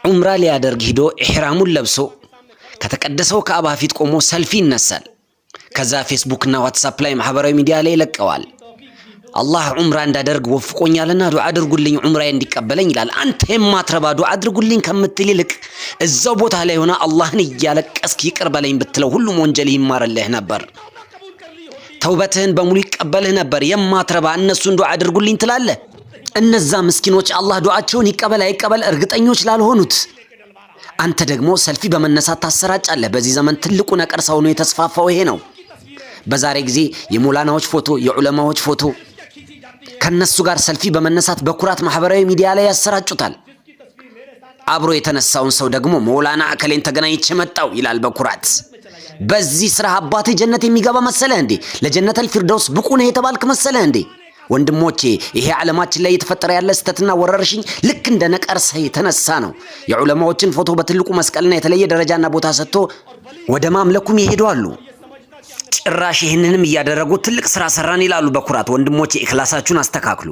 ዑምራ ሊያደርግ ሂዶ ኢሕራሙን ለብሶ ከተቀደሰው ካዕባ ፊት ቆሞ ሰልፊ ይነሳል። ከዛ ፌስቡክና ዋትሳፕ ላይ ማህበራዊ ሚዲያ ላይ ይለቀዋል። አላህ ዑምራ እንዳደርግ ወፍቆኛልና ዱዓ አድርጉልኝ ዑምራዬ እንዲቀበለኝ ይላል። አንተ የማትረባ ዱዓ አድርጉልኝ ከምትል ይልቅ እዛው ቦታ ላይ ሆነ አላህን እያለቀስክ ይቅር በለኝ ብትለው ሁሉም ወንጀል ይማርልህ ነበር። ተውበትህን በሙሉ ይቀበልህ ነበር። የማትረባ እነሱን ዱዓ አድርጉልኝ ትላለህ። እነዛ ምስኪኖች አላህ ዱዓቸውን ይቀበል አይቀበል እርግጠኞች ላልሆኑት አንተ ደግሞ ሰልፊ በመነሳት ታሰራጫለህ። በዚህ ዘመን ትልቁ ነቀርሳ ሆኖ የተስፋፋው ይሄ ነው። በዛሬ ጊዜ የሞላናዎች ፎቶ፣ የዑለማዎች ፎቶ ከነሱ ጋር ሰልፊ በመነሳት በኩራት ማህበራዊ ሚዲያ ላይ ያሰራጩታል። አብሮ የተነሳውን ሰው ደግሞ ሞላና እከሌን ተገናኝቼ መጣው ይላል በኩራት። በዚህ ስራ አባትህ ጀነት የሚገባ መሰለህ እንዴ? ለጀነተል ፊርደውስ ብቁ ነህ የተባልክ መሰለህ እንዴ? ወንድሞቼ፣ ይሄ ዓለማችን ላይ እየተፈጠረ ያለ ስህተትና ወረርሽኝ ልክ እንደ ነቀርሳ የተነሳ ነው። የዑለማዎችን ፎቶ በትልቁ መስቀልና የተለየ ደረጃና ቦታ ሰጥቶ ወደ ማምለኩም ይሄዱ አሉ። ጭራሽ ይህንንም እያደረጉ ትልቅ ስራ ሰራን ይላሉ በኩራት። ወንድሞቼ፣ ኢኽላሳችሁን አስተካክሉ።